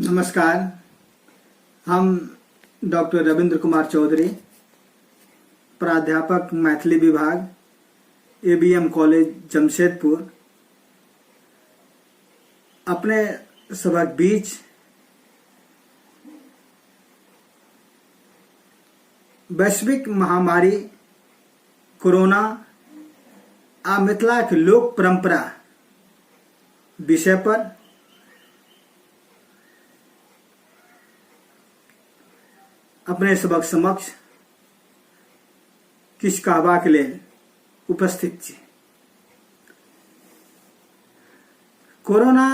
नमस्कार। हम डॉक्टर रविंद्र कुमार चौधरी, प्राध्यापक मैथिली विभाग, एबीएम कॉलेज जमशेदपुर, अपने सभक बीच वैश्विक महामारी कोरोना आ मिथिलाक लोक परंपरा विषय पर अपने सबक समक्ष किछु कहबाक लेल उपस्थित छी। कोरोना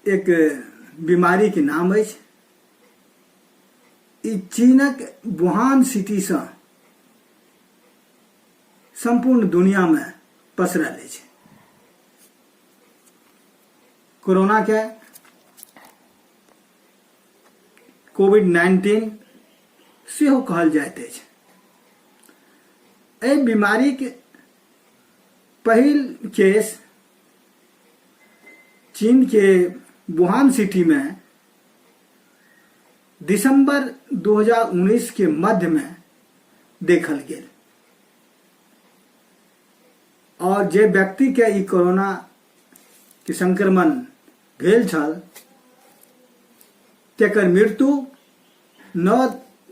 एक बीमारी के नाम अछि। ई चीनक वुहान सिटी सँ सम्पूर्ण दुनिया में पसरल अछि। कोरोना के कोविड 19 सेहो कहल जाइत अछि। एहि बीमारी के पहिल केस चीन के वुहान सिटी में दिसंबर 2019 के मध्य में देखल गेल और जे व्यक्ति के ई कोरोना के संक्रमण भेल छल तेकर मृत्यु 9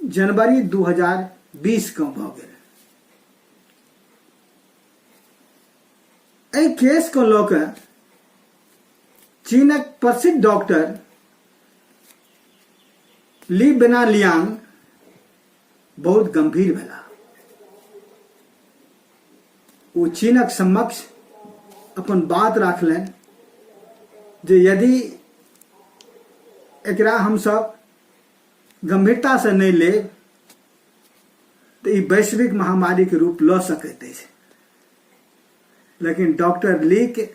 जनवरी 2020 के भऽ गेल। एहि केस को लऽ कऽ चीनक प्रसिद्ध डॉक्टर ली बेना लियांग बहुत गंभीर भेला। ओ चीनक समक्ष अपन बात राखलनि जे यदि एकरा हमसब गंभीरता से नहि लेब तऽ ई वैश्विक महामारी के रूप लऽ सकैत अछि। लेकिन डॉक्टर ली के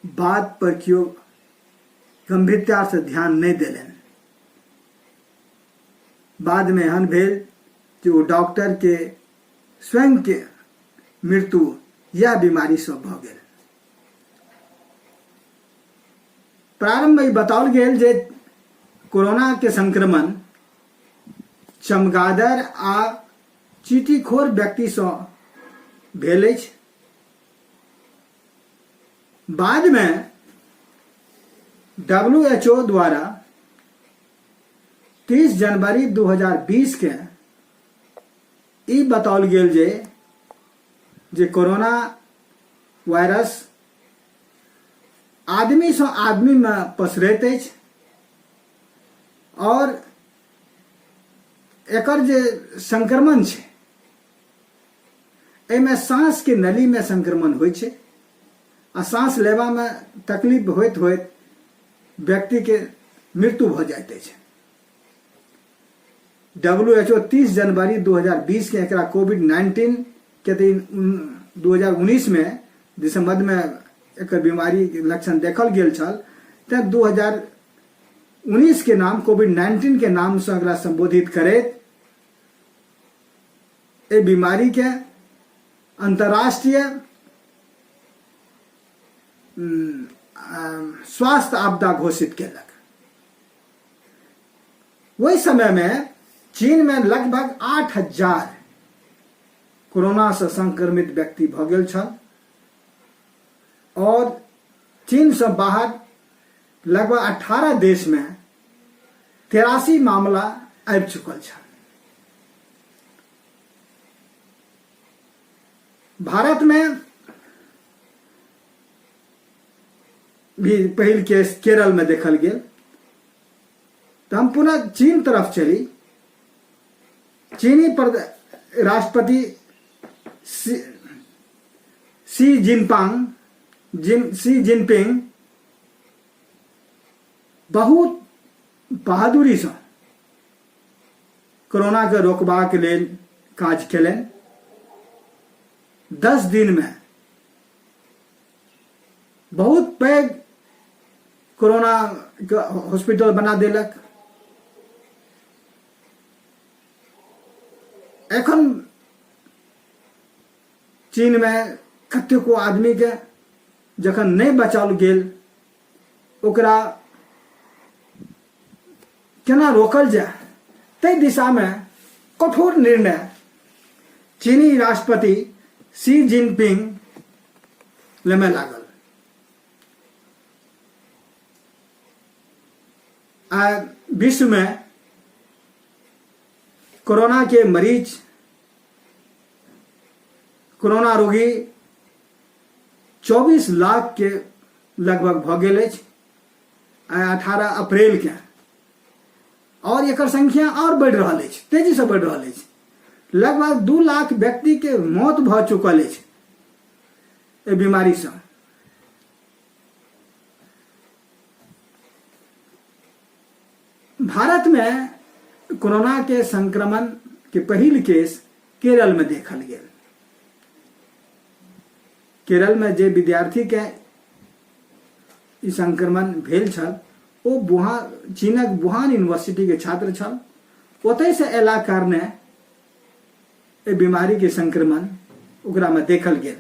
बात पर केओ गंभीरता से ध्यान नहि देलनि। बाद में एहन भेल कि ओ डॉक्टर के स्वयं के मृत्यु यह बीमारी से भऽ गेल। प्रारंभ में बताओल गेल जे कोरोना के संक्रमण चमगादड़ आ चींटीखोर व्यक्ति सँ भेल अछि। बाद में डब्ल्यू एच ओ द्वारा 30 जनवरी 2020 के ई बताओल गेल जे कोरोना वायरस आदमी सँ आदमी में पसरैत अछि और एकर जे संक्रमण छै एहिमे सांस के नली में संक्रमण होइ छै आ सांस लेबा में तकलीफ होइत होइत व्यक्ति के मृत्यु भऽ जाइत अछि। डब्ल्यू एच ओ 30 जनवरी 2020 के एकरा कोविड 19 के दिन 2019 में दिसंबर में एकर बीमारी के लक्षण देखल गेल छल, तें 2019 के नाम कोविड 19 के नाम से एकरा संबोधित करैत एहि बीमारी के अंतर्राष्ट्रीय स्वास्थ्य आपदा घोषित केलक। ओहि समय में चीन में लगभग 8000 कोरोना से संक्रमित व्यक्ति भऽ गेल छल और चीन से बाहर लगभग 18 देश में 83 मामला आबि चुकल छल। भारत में भी पहिल केस केरल में देखल गेल। तो हम पुनः चीन तरफ चली। चीनी राष्ट्रपति शी जिनपिंग, शी जिनपिंग बहुत बहादुरी से कोरोना के रोकबाक लेल काज केलनि। 10 दिन में बहुत पैघ कोरोना के हॉस्पिटल बना देलक। एखन चीन में कतेको आदमी के जखन नहीं बचाओल गेल ओकरा केना रोकल जाय ताहि दिशामे कठोर निर्णय चीनी राष्ट्रपति शी जिनपिंग लेमय लागल। आ विश्व में कोरोना के मरीज, कोरोना रोगी 24 लाख के लगभग भऽ गेल अछि 18 अप्रैल के, और एकर संख्या और बढ़ि रहल अछि, तेजी से बढ़ि रहल अछि। लगभग 2 लाख व्यक्ति के मौत भऽ चुकल अछि एहि बीमारी से। भारत में कोरोना के संक्रमण के पहिल केस केरल में देखल गेल। केरल में जे विद्यार्थी के ई संक्रमण भेल छल ओ चीनक वुहान यूनिवर्सिटी के छात्र छल। ओतय से अयला कारणे एहि बीमारी के संक्रमण ओकरा में देखल गेल।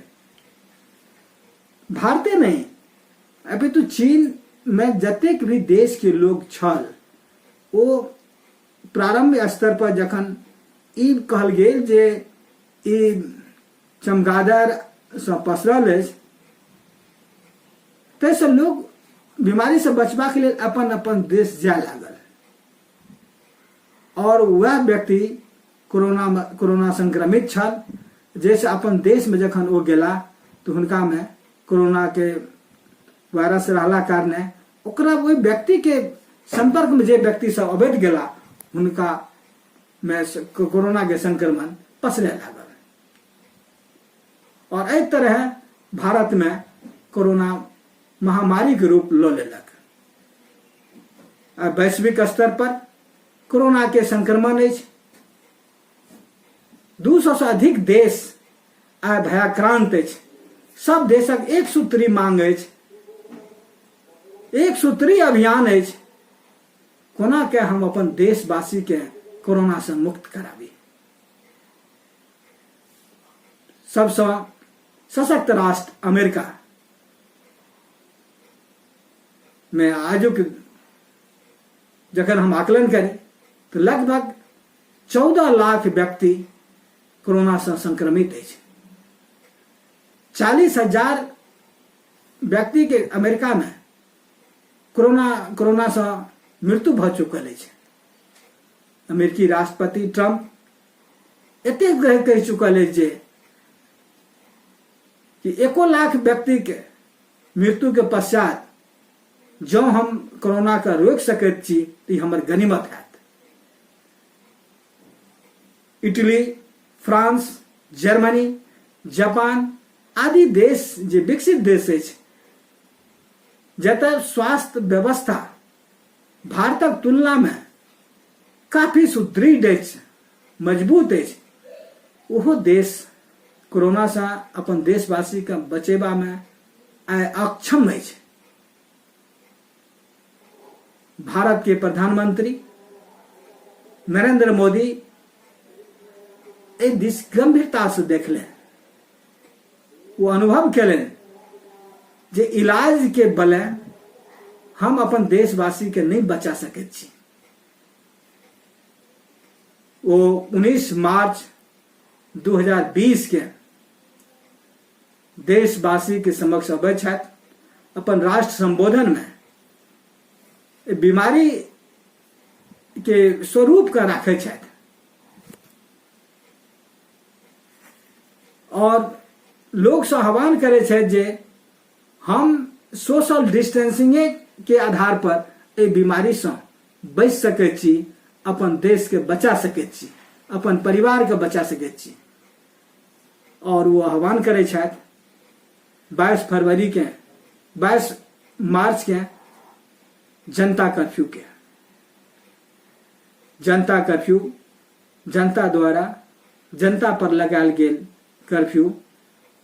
भारते नहीं अपितु चीन में जतेक भी देश के लोग छल ओ प्रारंभ स्तर पर जखन ई कहल गेल जे ई चमगादड़ से पसरल अछि, ताहिसँ लोग बीमारी से बचबाक लेल अपन अपन देश जाय लागल और वह व्यक्ति कोरोना संक्रमित छल, जैसे अपन देश में जखन ओ गेला तो हुनका में कोरोना के वायरस रहला कारणे ओकरा ओहि व्यक्ति के संपर्क में जे व्यक्ति सब अबैत गेला हुनका में कोरोना के संक्रमण पसरे लागल और एहि तरह भारत में कोरोना महामारी के रूप ल लेलक। आ वैश्विक स्तर पर कोरोना के संक्रमण अछि। 200 से अधिक देश आइ भयाक्रांत अछि। सब देशक एक सूत्री मांग अछि, एक सूत्री अभियान अछि, कोना के हम अपन देशवासी के कोरोना से मुक्त कराबी। सबसँ सशक्त राष्ट्र अमेरिका में आजुक जखन हम आकलन करी तो लगभग 14 लाख व्यक्ति कोरोना से संक्रमित अछि। 40,000 व्यक्ति के अमेरिका में कोरोना से मृत्यु भऽ चुकल अछि। अमेरिकी राष्ट्रपति ट्रंप एतेक कहि चुकल अछि जे कि 1 लाख व्यक्ति के मृत्यु के पश्चात जँ हम कोरोना के रोकि सकैत छी तऽ ई हमर गनीमत हैत। इटली, फ्रांस, जर्मनी, जापान आदि देश जे विकसित देश अछि, जतय स्वास्थ्य व्यवस्था भारतक तुलना में काफी सुदृढ़ अछि, मजबूत अछि, ओहो देश कोरोना से अपन देशवासी के बचेबा में आइ अक्षम अछि। भारत के प्रधानमंत्री नरेंद्र मोदी एहि दिस गंभीरता से देखलनि। ओ अनुभव केलनि जे इलाज के बले हम अपन देशवासी के नहीं बचा सकैत छी। ओ 19 मार्च 2020 के देशवासी के समक्ष अबै छथि। अपन राष्ट्र संबोधन में बीमारी के स्वरूप के राखै छथि और लोग से आह्वान करै छथि जे हम सोशल डिस्टेंसिंगे के आधार पर एहि बीमारी से बचि सकै छी, अपन देश के बचा सकै छी, अपन परिवार के बचा सकै छी। और वो आह्वान करै छथि 22 फरवरी के, 22 मार्च के जनता कर्फ्यू के। जनता कर्फ्यू जनता द्वारा जनता पर लगायल गेल कर्फ्यू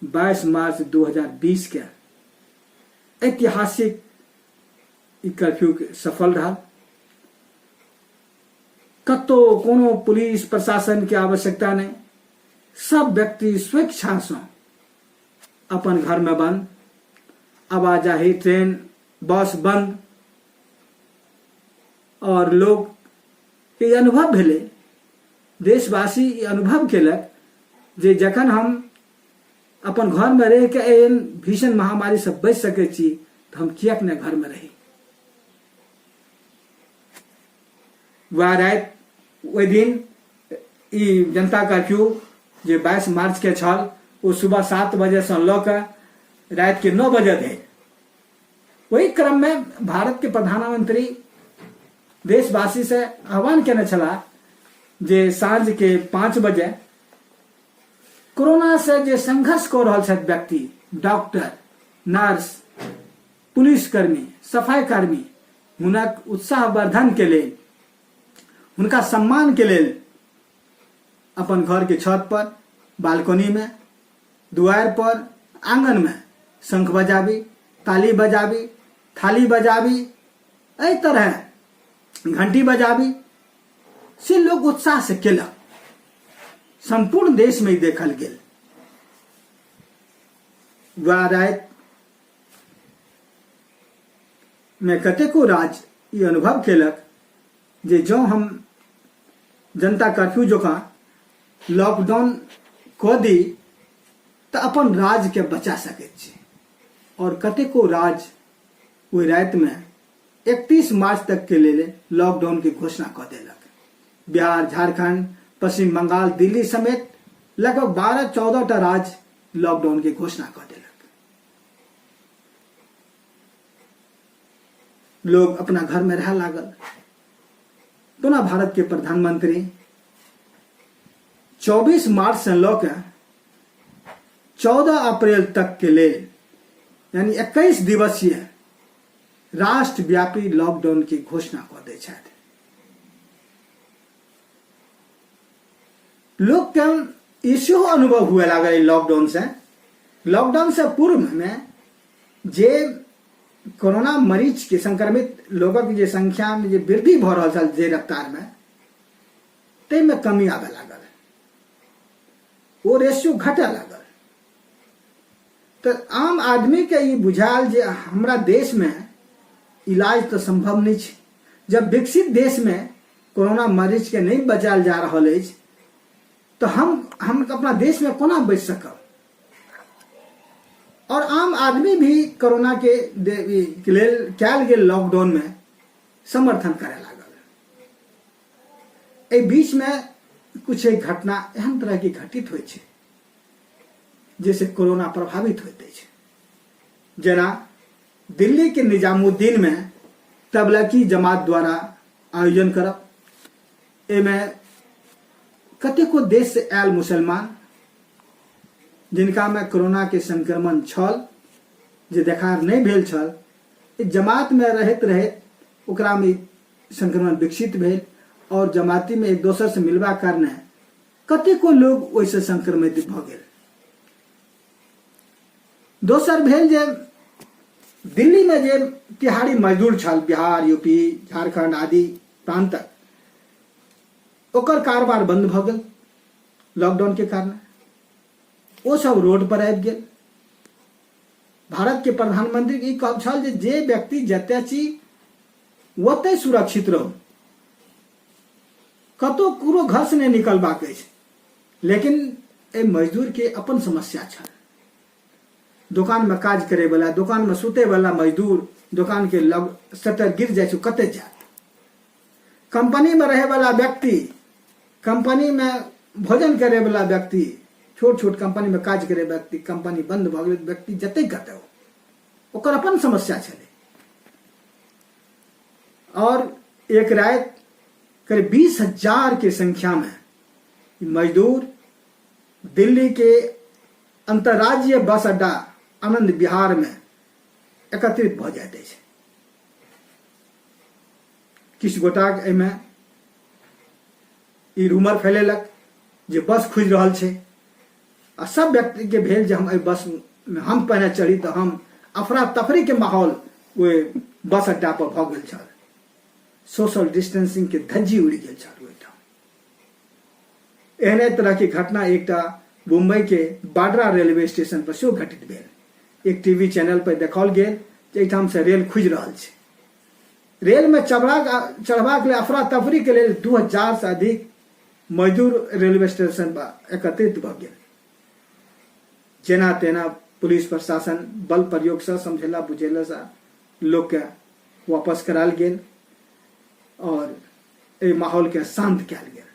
22 मार्च 2020 के ऐतिहासिक ई कर्फ्यू के सफल रहल। कतौ कोनो पुलिस प्रशासन के आवश्यकता नहीं, सब व्यक्ति स्वेच्छा से अपन घर में बंद, आवाजाही ट्रेन बस बंद, आओर लोक के ई अनुभव भेलै, देशवासी ई अनुभव केलक जे जखन हम अपन घरमे रहि के एहन भीषण महामारीसँ बचि सकै छी तऽ हम किएक नहि घरमे रही। वएह राति ओहि दिन ई जनता कर्फ्यू जे 22 मार्च के छल ओ सुबह 7 बजेसँ लऽ कऽ राति के 9 बजे धरि। ओहि क्रम में भारत के प्रधानमंत्री देशवासी से आह्वान केने छलाह जे साँझ के 5 बजे कोरोना से जे संघर्ष कऽ रहल छथि व्यक्ति, डॉक्टर, नर्स, पुलिसकर्मी, सफाईकर्मी, हुनक उत्साहवर्धन के लेल, हुनका सम्मान के लेल अपन घर के छत पर, बालकनी में, दुआर पर, आंगन में शंख बजाबी, ताली बजाबी, थाली बजाबी, एहि तरह घंटी बजाबी, से लोग उत्साह से केलक। संपूर्ण देश में देखल गेल। वएह राति में कतेको राज्य ई अनुभव केलक जे जँ हम जनता कर्फ्यू जकाँ लॉकडाउन कऽ दी तऽ अपन राज्यके बचा सकैत छी। और कतेको राज्य ओहि रातिमे 31 मार्च तक के लेल लॉकडाउन के घोषणा कऽ देलक। बिहार, झारखंड, पश्चिम बंगाल, दिल्ली समेत लगभग 12-14 टा राज्य लॉकडाउन के घोषणा कऽ देलक। लोग अपना घर में रह लागल। पुनः भारत के प्रधानमंत्री 24 मार्च से लऽ के 14 अप्रैल तक के लेल यानी 21 दिवसीय राष्ट्रव्यापी लॉकडाउन के घोषणा कऽ दै छथि। लोक के ई सेहो अनुभव हुए लागल लॉकडाउन से। लॉकडाउन से पूर्व में जे कोरोना मरीज के संक्रमित लोगक जे संख्या में जे वृद्धि भऽ रहल छल जे रफ्तार में, ताहिमे कमी आबय लागल, ओ रेशियो घटय लागल। तऽ आम आदमी के ई बुझायल जे हमरा देश में इलाज तऽ संभव नहि छै। जब विकसित देश में कोरोना मरीज के नहि बचायल जा रहल अछि तऽ हम अपना देश में कोना बचि सकब। और आम आदमी भी कोरोना के लेल कयल गेल लॉकडाउन में समर्थन करे लागल। एहि बीच में कुछ एक घटना एहन तरह के घटित होइ छै जैसे कोरोना प्रभावित होइत अछि। जेना दिल्ली के निजामुद्दीन में तबलीगी जमात द्वारा आयोजन करब, एहिमे कतेको देश से आयल मुसलमान जिनका में कोरोना के संक्रमण छल जे देखार नहि भेल छल, जमात में रहैत रहैत ओकरा में संक्रमण विकसित भेल और जमाती में एक दोसर से मिलबा कारणे कतेको लोग ओहिसँ संक्रमित भऽ गेल। दोसर भेल जे दिल्ली में जे तिहाड़ी मजदूर छल, बिहार, यूपी, झारखंड आदि प्रांतक, ओकर कारोबार बंद भऽ गेल लॉकडाउन के कारण। ओ सब रोड पर आबि गेल। भारत के प्रधानमंत्री के ई कहब छल जे जे व्यक्ति जतय छी ओतय सुरक्षित रहू, कतौ कोनो घर से नहि निकलबाक अछि। लेकिन एहि मजदूर के अपन समस्या छल। दोकान में काज करे वाला, दोकान में सुते वाला मजदूर दोकान के लग शटर गिर जाइ छै, कतऽ जायत। कंपनी में रहे वाला व्यक्ति, कंपनी में भोजन करे वाला व्यक्ति, छोट छोट कंपनी में काज करे व्यक्ति, कंपनी बंद भऽ गेलै, व्यक्ति जतै कतौ, ओकर अपन समस्या छलै। और एक राति करीब 20,000 के संख्या में मजदूर दिल्ली के अंतर्राज्यीय बस अड्डा आनंद विहार में एकत्रित भऽ जाइत अछि। किछु गोटाक एहिमे ई रूमर फैलेलक जे बस खुजि रहल छै आ सब व्यक्ति के भेल जे हम एहि बस में हम पहिने चढ़ी तऽ हम अफरा तफरी के माहौल ओहि बस अड्डा पर भऽ गेल छल। सोशल डिस्टेंसिंग के धज्जी उड़ि गेल छल ओहिठाम। एहने तरह के घटना एकटा मुंबई के बाड्रा रेलवे स्टेशन पर सेहो घटित भेल। एक टीवी चैनल पर देखाओल गेल जे एहिठाम से रेल खुजि रहल छै। रेल में चढ़बाक लेल अफरा तफरी के लेल 2000 से अधिक मजदूर रेलवे स्टेशन पर एकत्रित भऽ गेल। जेना तेना पुलिस प्रशासन बल प्रयोग से समझेला बुझेला से लोग के वापस करायल गेल और एहि माहौल के शांत कयल गेल।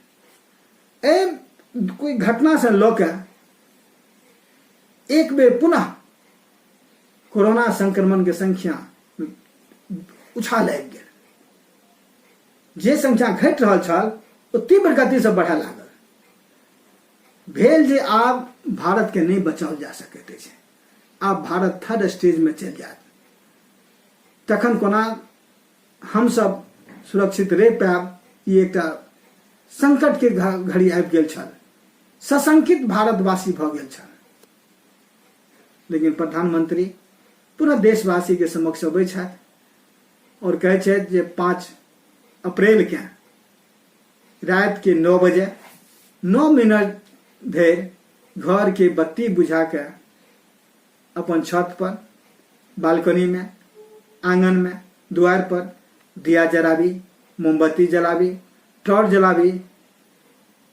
एहि कोई घटना से लऽ के एक बेर पुनः कोरोना संक्रमण के संख्या उछाल आबि गेल। जे संख्या घटि रहल छल ओ तीव्र गति से बढ़य लागल। भेल जे आब भारत के नहि बचाओल जा सकैत अछि, आब भारत थर्ड स्टेज में चलि जायत, तखन कोना हमसब सुरक्षित रहि पायब? ई एकटा संकट के घड़ी आबि गेल छल। सशंकित भारतवासी भऽ गेल छल। लेकिन प्रधानमंत्री पुनः देशवासी के समक्ष अबै छथि और कहै छथि जे 5 अप्रैल के रात के 9 बजे 9 मिनट धरि घर के बत्ती बुझा के अपन छत पर, बालकनी में, आंगन में, द्वार पर दिया जराबी, मोमबत्ती जलाबी, टॉर्च जलाबी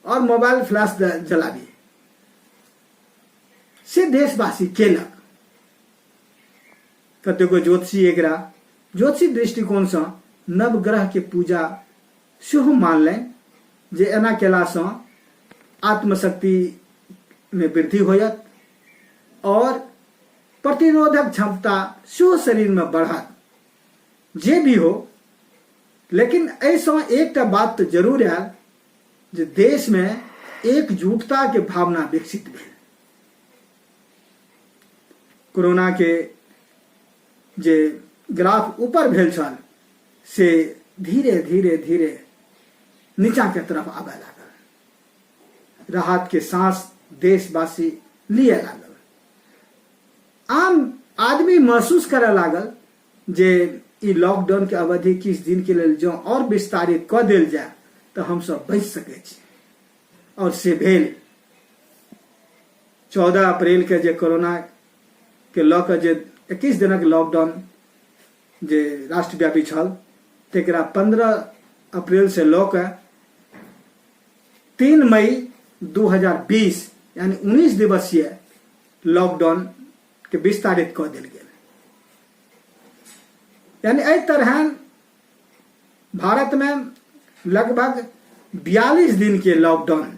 और मोबाइल फ्लैश जलाबी। से देशवासी केलक। कतेको ज्योतिषी एकरा ज्योतिषी दृष्टिकोणसँ नवग्रह के पूजा सेहो मानलनि जे एना केलासँ आत्मशक्ति में वृद्धि होयत और प्रतिरोधक क्षमता सेहो शरीर में बढ़त। जे भी हो, लेकिन एहिसँ एकटा बात तऽ जरूर आयल जे देश में एकजुटता के भावना विकसित भेल। कोरोना के जे ग्राफ ऊपर भेल छल से धीरे धीरे धीरे नीचा के तरफ आबय लागल। राहत के सांस देशवासी लिए लागल। आम आदमी महसूस करय लागल जे ई लॉकडाउन के अवधि किछु दिन के लेल जँ और विस्तारित कऽ देल जाय तऽ हमसब बचि सकै छी। और से भेल। 14 अप्रैल के जे कोरोना के लऽ कऽ जे 21 दिनक लॉकडाउन जे राष्ट्रव्यापी छल तकरा 15 अप्रैल से लऽ कऽ 3 मई 2020 यानी 19 दिवसीय लॉकडाउन के विस्तारित कऽ देल गेल। यानी एहि तरह भारत में लगभग 42 दिन के लॉकडाउन,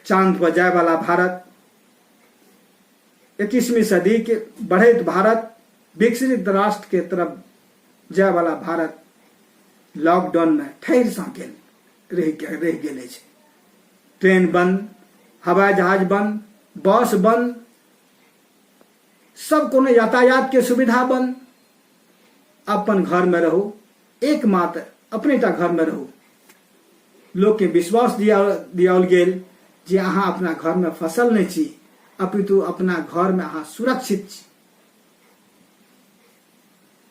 चांद पर जाए वाला भारत, 21वीं सदी के बढ़ैत भारत, विकसित राष्ट्र के तरफ जाए वाला भारत लॉकडाउन में ठहर सा गेल रहि गेल अछि। ट्रेन बंद, हवाई जहाज बंद, बस बंद, सब कोनो यातायात के सुविधा बंद। अपन घर में रहू, एकमात्र अपने टा घर में रहू। लोग के विश्वास दियाओल गेल जे अहाँ अपना घर में फसल नहीं छी, अपितु अपना घर में अहाँ सुरक्षित छी।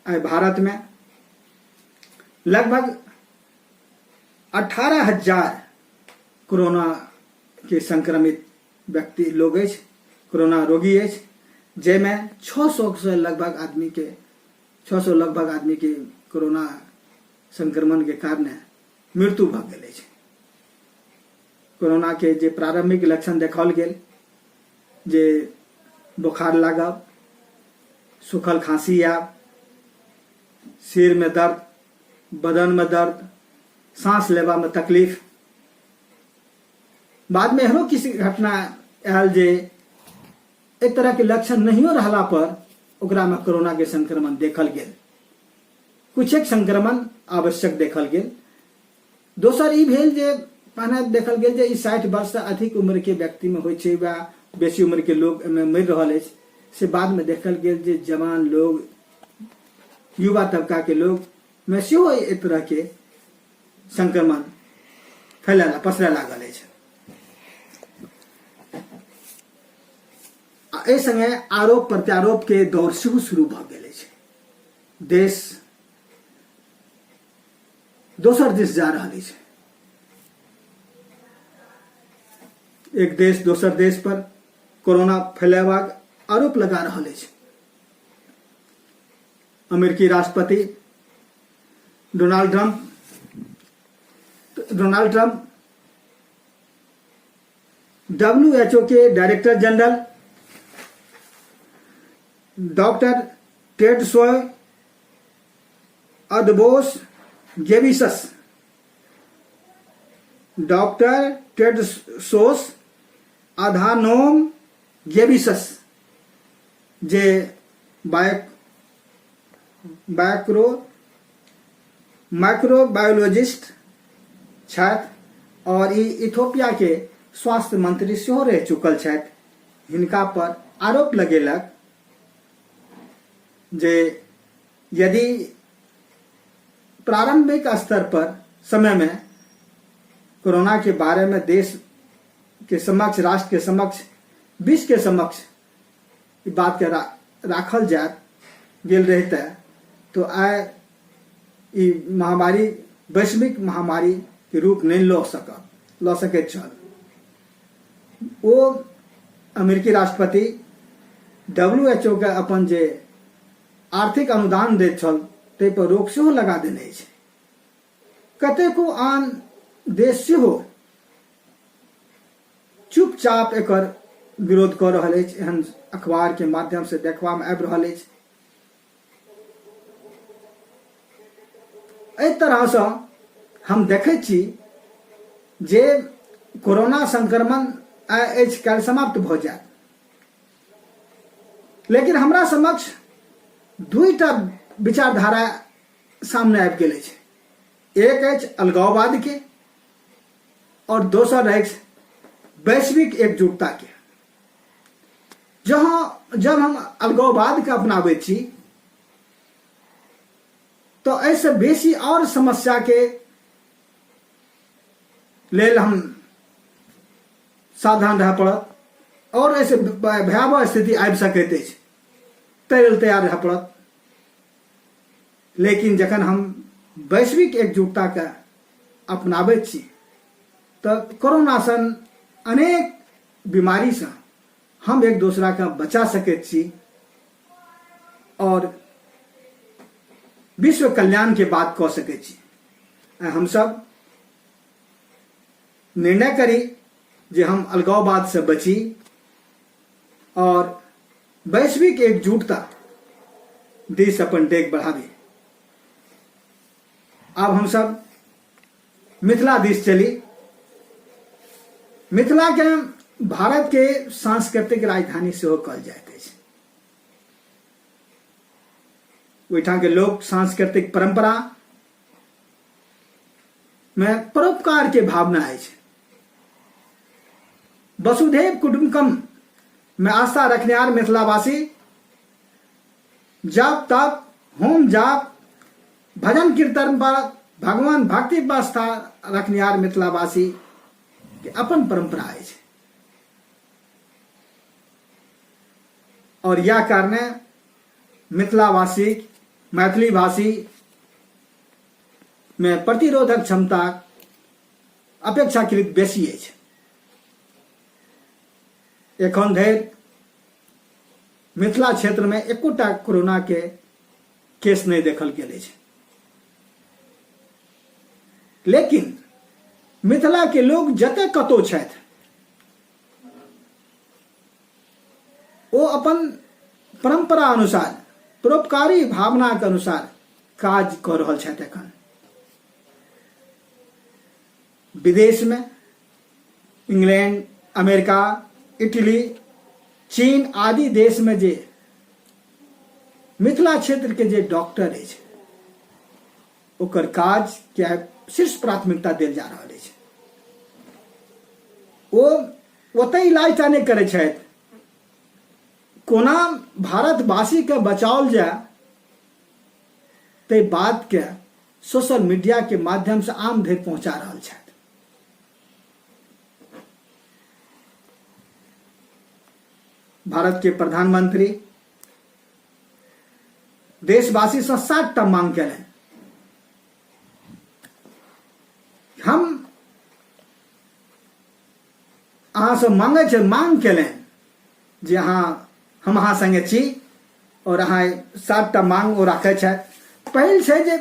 आइ भारत में लगभग 18,000 कोरोना के संक्रमित व्यक्ति लोग अछि, कोरोना रोगी अछि, जाहिमे 600 से लगभग आदमी के, 600 लगभग आदमी के कोरोना संक्रमण के कारण मृत्यु भऽ गेल अछि। कोरोना के जे प्रारंभिक लक्षण देखाओल गेल जे बोखार लागब, सूखल खांसी आयब, सिर में दर्द, बदन में दर्द, सांस लेबा में तकलीफ। बाद में एहनो किसी घटना आयल जे एहि तरह के लक्षण नहियो रहला पर ओकरा में कोरोना के संक्रमण देखल गेल। कुछ एक संक्रमण आवश्यक देखल गेल। दोसर ई भेल जे पहिने देखल गेल जे ई 60 वर्ष से अधिक उम्र के व्यक्ति में होइ छै वा बेसी उम्र के लोग एहिमे मरि रहल अछि, से बाद में देखल गेल जे जवान लोग, युवा तबका के लोग में सेहो एहि तरह के संक्रमण फैलय पसरय लागल अछि। आ एहि संगे आरोप प्रत्यारोप के दौर सेहो शुरू भऽ गेल अछि। देश दोसर दिस जा रहल अछि। एक देश दोसर देश पर कोरोना फैलेबाक आरोप लगा रहल अछि। अमेरिकी राष्ट्रपति Donald Trump Donald Trump WHO के director general doctor Tedros Adhanom Ghebreyesus, doctor Tedros Adhanom Ghebreyesus जे बायोक्रो माइक्रोबायोलॉजिस्ट छथि और ई इथोपिया के स्वास्थ्य मंत्री सेहो रहि चुकल छथि, हिनका पर आरोप लगेलक जे यदि प्रारंभिक स्तर पर समय में कोरोना के बारे में देश के समक्ष, राष्ट्र के समक्ष, विश्व के समक्ष ई बात के राखल जात गेल रहते तो आइ ई महामारी वैश्विक महामारी के रूप नहीं लऽ सकैत छल। ओ अमेरिकी राष्ट्रपति WHO के अपन जे आर्थिक अनुदान दैत छल ताहि पर रोक सेहो लगा देने अछि। कतेको आन देश सेहो चुपचाप एकर विरोध कऽ रहल अछि, एहन अखबार के माध्यम से देखबा में आबि रहल अछि। एहि तरह से हम देखै छी जे कोरोना संक्रमण आइ अछि काल्हि समाप्त भऽ जायत, लेकिन हमरा समक्ष दुईटा विचारधारा सामने आबि गेल अछि। एक अछि अलगाववाद के और दोसर अछि वैश्विक एकजुटता के। जब हम अलगाववाद के अपनाबै छी तो एहिसँ बेसी और समस्या के लेल हम सावधान रहय पड़त और एहिसँ भयावह स्थिति आबि सकैत अछि, ताहि लेल तैयार रहय पड़त। लेकिन जखन हम वैश्विक एकजुटता के अपनाबैत छी तऽ कोरोना सन अनेक बीमारी से हम एक दूसरा के बचा सकैत छी और विश्व कल्याण के बात कऽ सकैत छी। हम सब निर्णय करी जे हम अलगाववाद से बची और वैश्विक एकजुटता दिस अपन डेग बढ़ाबी। आब हम सब मिथिला दिस चली। मिथिला के भारत के सांस्कृतिक राजधानी सेहो कहल जाइत अछि। ओहिठाम के लोक सांस्कृतिक परंपरा में परोपकार के भावना अछि। वसुधैव कुटुम्बकम में आस्था रखनिहार मिथिलावासी जप तप होम जाप भजन कीर्तन पर भगवान भक्ति पर आस्था रखनिहार मिथिलावासी के अपन परंपरा अछि और यह कारणे मिथिलावासी मैथिली भाषी में प्रतिरोधक क्षमता अपेक्षाकृत बेसी अछि। एखन धरि मिथिला क्षेत्र में एकोटा कोरोना के केस नहीं देखल गेल अछि, लेकिन मिथिला के लोग जते कतौ छथि ओ अपन परंपरा अनुसार परोपकारी भावना के अनुसार काज कऽ रहल छथि। एखन विदेश में इंग्लैंड, अमेरिका, इटली, चीन आदि देश में जे मिथिला क्षेत्र के जे डॉक्टर अछि ओकर काज के शीर्ष प्राथमिकता देल जा रहल अछि। ओ ओतय इलाज टा नहि करै छथि, कोना भारतवासी के बचाओल जाय ताहि बात के सोशल मीडिया के माध्यम से आम धरि पहुंचा रहल छथि। भारत के प्रधानमंत्री देशवासी से 7टा मांग केलनि। हम अहाँ से मांगे छे, मांग केलनि जे हम अहाँ संगे छी और अहाँ 7टा मांग ओ राखै छथि। पहिल छै जे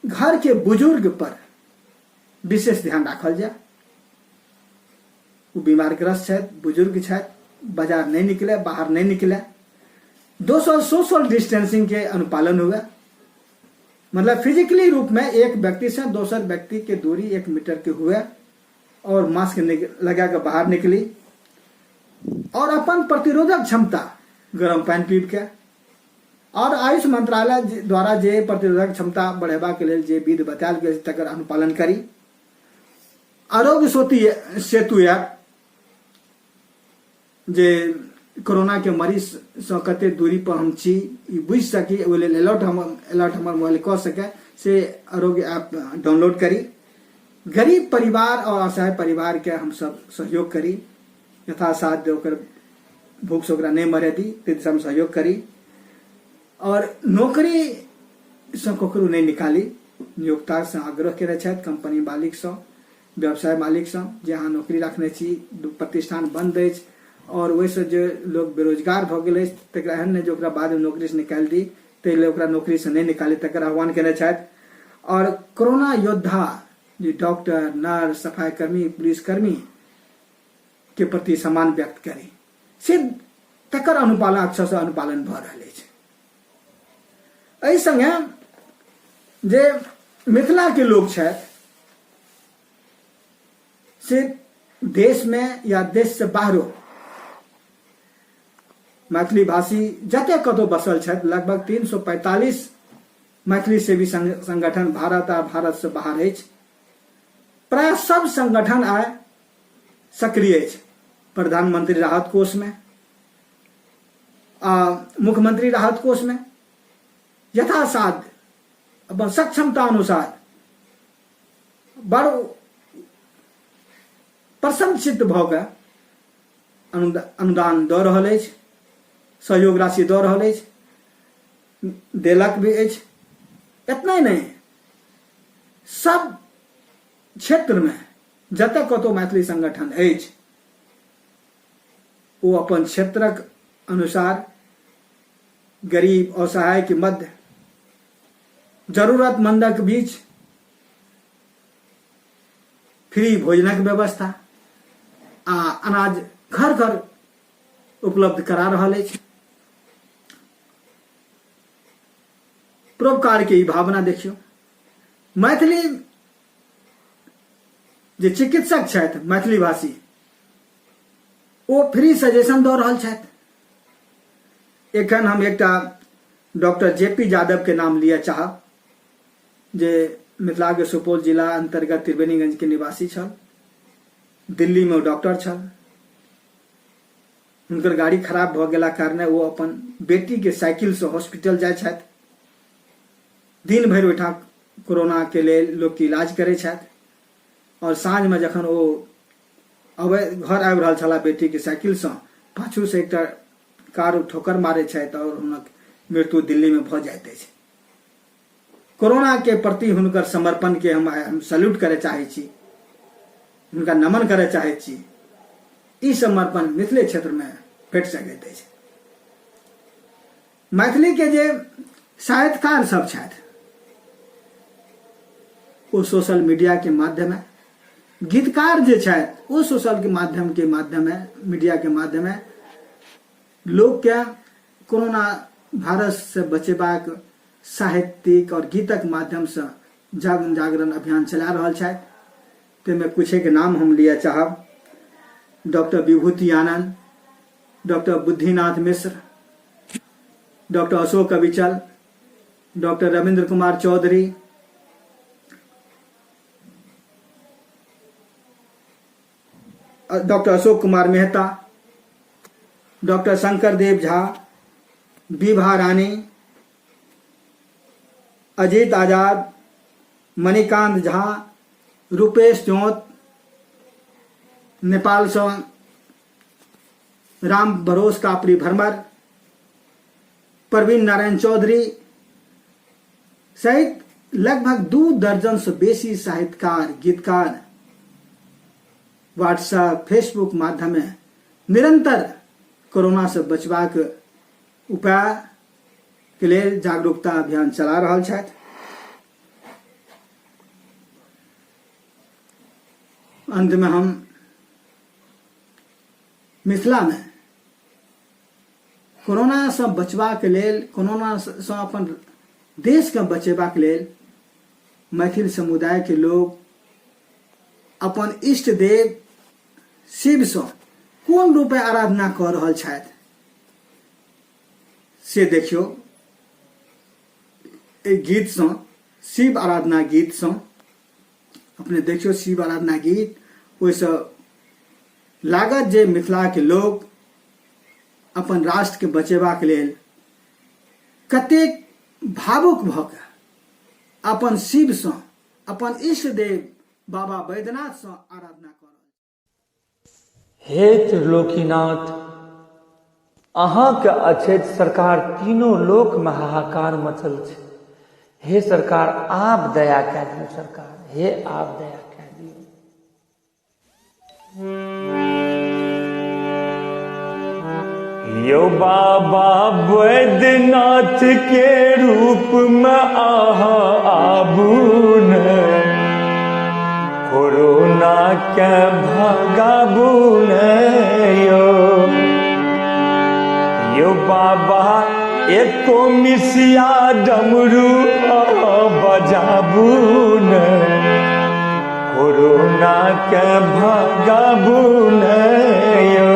घर के बुजुर्ग पर विशेष ध्यान राखल जाय। ओ बीमारग्रस्त छथि, बुजुर्ग छथि, बाजार नहीं निकले, बाहर नहीं निकले। दोसर सोशल डिस्टेंसिंग के अनुपालन हुए, मतलब फिजिकली रूप में एक व्यक्ति से दोसर व्यक्ति के दूरी 1 मीटर के हुए और मास्क लगा के बाहर निकली और अपन प्रतिरोधक क्षमता गर्म पानि पीब के और आयुष मंत्रालय द्वारा जे प्रतिरोधक क्षमता बढ़ेबा के लेल जे विधि बतायल गेल तकर अनुपालन करी। आरोग्य सेतु ऐप जे कोरोना के मरीज से कते दूरी पर हम छी ई बुझि सकी, ओहि लेल अलर्ट हमर मोबाइल कऽ सके से आरोग्य ऐप डाउनलोड करी। गरीब परिवार और असहाय परिवार के हम सब सहयोग करी, यथासाध्य ओकर भूख से ओकरा नहीं मरे दी, ताहि दिशा में सहयोग करी। और नौकरी से ककरो नहीं निकाली, नियोक्ता से आग्रह केने छथि कंपनी मालिक से, व्यवसाय मालिक से जे अहाँ नौकरी रखने छी, प्रतिष्ठान बंद अछि और ओहिसँ जे लोग बेरोजगार भऽ गेल अछि तकरा एहन नहि जे ओकरा बादमे नौकरीसँ निकालि दी, ताहि लेल ओकरा नौकरीसँ नहि निकाली तकर आह्वान केने छथि। और कोरोना योद्धा जे डॉक्टर, नर्स, सफाईकर्मी, पुलिसकर्मी के प्रति सम्मान व्यक्त करी से तकर अनुपालन अच्छा से अनुपालन भऽ रहल अछि। एहि संगे जे मिथिला के लोग छथि से देश में या देश से बाहरो मैथिली भाषी जते कतौ बसल छथि, लगभग 345 मैथिली सेवी संगठन भारत आ भारत से बाहर अछि। प्राय सब संगठन आइ सक्रिय अछि। प्रधानमंत्री राहत कोष में आ मुख्यमंत्री राहत कोष में यथासाध्य अपन सक्षमता अनुसार बड़ प्रसन्नचित्त भऽ कऽ अनुदान दऽ रहल अछि, सहयोग राशि दऽ रहल अछि, देलक भी अछि। एतना नहि, सब क्षेत्रमे जतऽ कतौ मैथिली संगठन अछि ओ अपन क्षेत्रक अनुसार गरीब असहाय के मध्य जरूरतमंदक बीच फ्री भोजनक व्यवस्था आ अनाज घर घर उपलब्ध करा रहल अछि। परोपकार के ई भावना देखियौ। मैथिली जे चिकित्सक छथि मैथिली भाषी ओ फ्री सजेशन दऽ रहल छथि। एखन हम एकटा डॉक्टर जे पी यादव के नाम लिअ चाहब जे मिथिला के सुपौल जिला अंतर्गत त्रिवेणीगंज के निवासी छल, दिल्ली में ओ डॉक्टर छल। हुनकर गाड़ी खराब भऽ गेला कारणे ओ अपन बेटी के साइकिल से हॉस्पिटल जाइ छथि, दिन भरि ओहिठाम कोरोना के लेल लोक के इलाज करै छथि और साँझ में जखन ओ अबै घर आबि रहल छलाह बेटी के साइकिल से, पाछू से एकटा कार ठोकर मारै छथि और हुनक मृत्यु दिल्ली में भऽ जाइत अछि। कोरोना के प्रति हुनकर समर्पण के हम सल्यूट करय चाहै छी, हुनका नमन करय चाहै छी। ई समर्पण मिथिले क्षेत्र में भेट सकैत अछि। मैथिली के जे साहित्यकार सब छथि ओ सोशल मीडिया के माध्यम गीतकार जे छथि ओ सोशल के माध्यम के माध्यम मीडिया के माध्यम लोक के कोरोना वायरस से बचेबाक साहित्यिक और गीतक माध्यम से जागरण अभियान चला रहल छथि। ताहिमे कुछेक नाम हम लिअ चाहब। Doctor Vibhuti Anand, doctor Buddhinath Mishra, doctor Ashok Avichal, doctor Ravindra Kumar Chaudhary, doctor Ashok Kumar Mehta, doctor Shankar Dev Jha, Vibha Rani, Ajit Azad, Manikant Jha, Rupesh Chauth, Nepal से राम भरोस कापड़ी भरमर, प्रवीण नारायण चौधरी सहित लगभग 2 दर्जन से बेसी साहित्यकार, गीतकार व्हाट्सएप, फेसबुक माध्यम निरंतर corona से बचबाक उपाय के लेल जागरूकता अभियान चला रहल छथि। अंतमे हम मिथिलामे कोरोनासँ बचबाक लेल, कोरोनासँ अपन देशके बचेबाक लेल मैथिल समुदायके लोग अपन इष्ट देव शिवसँ कोन रूपे आराधना कऽ रहल छथि से देखियौ एहि गीतसँ, शिव आराधना गीतसँ अपने देखियौ। शिव आराधना गीत ओहिसँ लागत जे मिथिलाके लोक अपन राष्ट्रके बचेबाक लेल कतेक भावुक भऽ कऽ अपन शिवसँ, अपन इष्ट देव बाबा वैद्यनाथसँ आराधना कऽ रहल। हे त्रिलोकीनाथ, अहाँके अछैत सरकार तीनों लोकमे हाहाकार मचल छै। हे सरकार, आब दया कए दियौ सरकार, हे आब दया कए दियौ। यौ बाबा वैद्यनाथ के रूप में अहाँ आबू ने, कोरोना के भगाबू ने। यौ यौ बाबा एको मिसिया डमरू बजाबू ने, कोरोना के भगाबू ने। यौ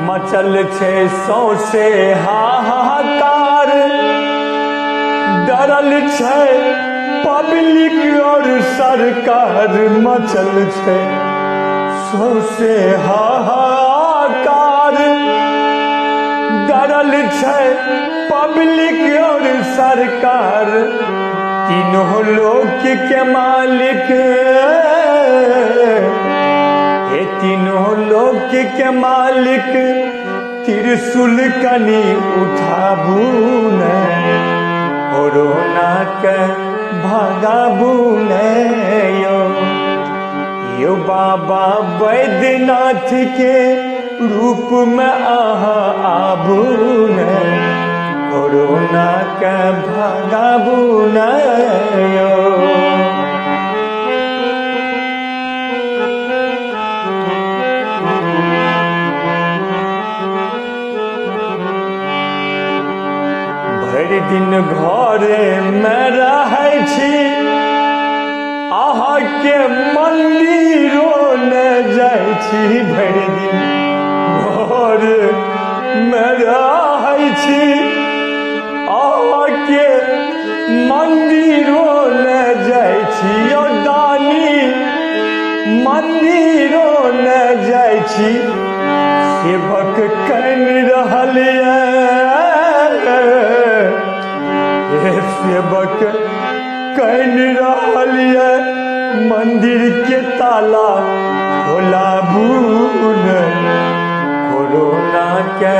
मचल छै सौंसे हाहाकार, डरल छै पब्लिक और सरकार। मचल छै सौंसे हाहाकार, डरल छै पब्लिक और सरकार। तीनों लोक के मालिक, हे तीनों लोक के मालिक, त्रिशूल कनी उठाबू ने, कोरोना के भगाबू ने। यो यो बाबा वैद्यनाथ के रूप में अहाँ आबू ने, कोरोना के भगाबू ने। यो भरि दिन घरे में रहै छी, अहाँके मंदिरो ने जाइ छी। भरि दिन घर में रहै छी, अहाँके मंदिरो ने जाइ छी। यौ दानी मंदिरो ने जाइ छी। सेवक कनि रहल ये, सेवक कनि रहल ये, मंदिर के ताला खोलाबू ने, कोरोना के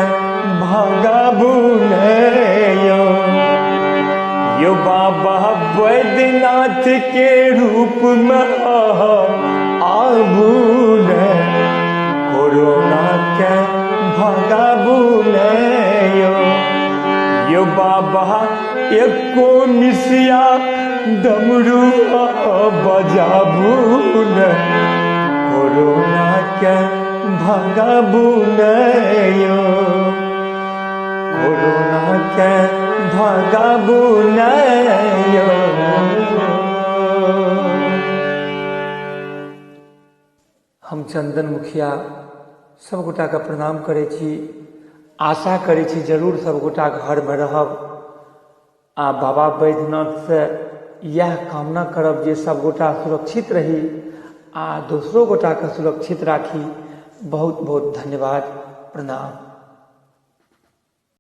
भगाबू ने। यौ यो बाबा वैद्यनाथ के रूप में आबू ने, कोरोना के भगाबू ने। यो यो बाबा एको मिसिया डमरू बजाबू ने, कोरोना के भगाबू ने। यो कोरोना के भगाबू ने। यो हम चंदन मुखिया सब गोटा के प्रणाम करै छी। आशा करै छी जरूर सब गोटा घर में रहब आ बाबा वैद्यनाथ से इएह कामना करब जे सब गोटा सुरक्षित रही आ दोसरो गोटा के सुरक्षित राखी। बहुत बहुत धन्यवाद, प्रणाम।